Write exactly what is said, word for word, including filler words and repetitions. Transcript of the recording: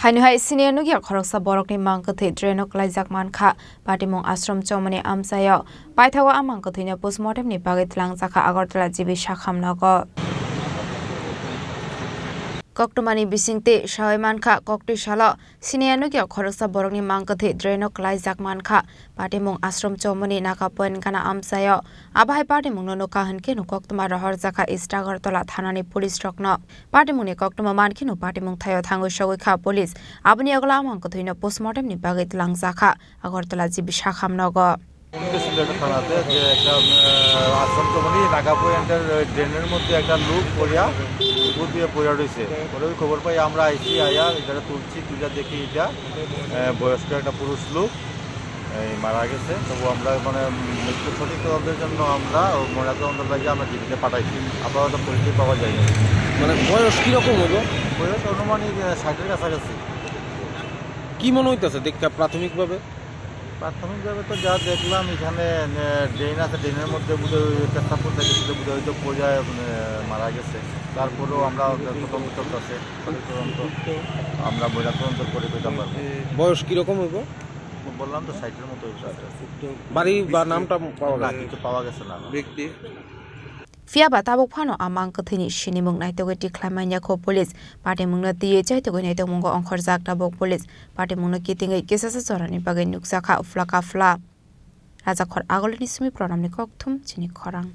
Haino hai siniya nukya khoroksa borokni mang kwthwi draino kwlaijak mankha. Patimung ashram chomani amchaio paithago a mang kwthwino postmortemni bagwi twlangjakha Agartala G B Sakham nogo. Koktwmani bisingtwi sawi mankha, koktwi salo siniya nukya khoroksa borokni mang kwthwi draino kwlaijak mankha. Patimung ashram chomani Naga Point gana amchaio. Abo hai patimungno nukha hwnkhe no koktwma rohorjakha East Agartala thanani police rokno. Patimungni koktwma mankheno patimung thaio thangwi sogwi kha police. Aboni yagulo a mang kwthwino postmortemni bagwi twlangjakha Agartala G B Sakham nogo. উনিশশো সিলেট থানাতে যে একটা, আহ, আশ্রম চমনি নাগা পয়েন্টের ড্রেনের মধ্যে একটা লোক পড়িয়া, উপর দিয়ে পড়িয়া রয়েছে। পরে ওই খবর পাই আমরা আইসি, আয়া এটা তুলছি, তুলে দেখি এটা, আহ, বয়স্ক একটা পুরুষ লোক এই মারা গেছে। তবু আমরা মানে মৃত্যু সঠিক তদন্তের জন্য আমরা ও ময়নাতদন্ত লাগে আমরা জিবিতে পাঠাইছি। আপাতত পরিচয় পাওয়া যায়নি। মানে বয়স কিরকম হলো? বয়স অনুমানিক, আহ, ষাটের কাছাকাছি। কি মনে হইতেছে দেখতে প্রাথমিকভাবে? প্রাথমিকভাবে তো যা দেখলাম, এখানে, এ, ড্রেন আছে, ড্রেনের মধ্যে বোধহয় ওই একটা সাপোর্ট রেখেছিল, বোধহয় হয়তো পড়ে, মানে, মারা গেছে। তারপরেও আমরা তদন্ত চলতেছে, তদন্ত আমরা ময়না তদন্ত করে পেতাম পারবো। বয়স কিরকম হইব? বললাম তো, ষাটের মতো হইব। বাড়ি বা নামটা পাওয়া না, গেছে? কিছু পাওয়া গেছে না। ব্যক্তি? Phiya ba tabuk phano a mang kwthwini sinimung naitugwi tikhlai manya kho police. Patimungno twiwi chaitugwi naitokmungo ongkhorjak tabuk police. Patimungno kitingwi kisasa jorani bagwi nukjakha phla ka phla. Rajakhor Agulini simi pranamni kokthum chini khorang.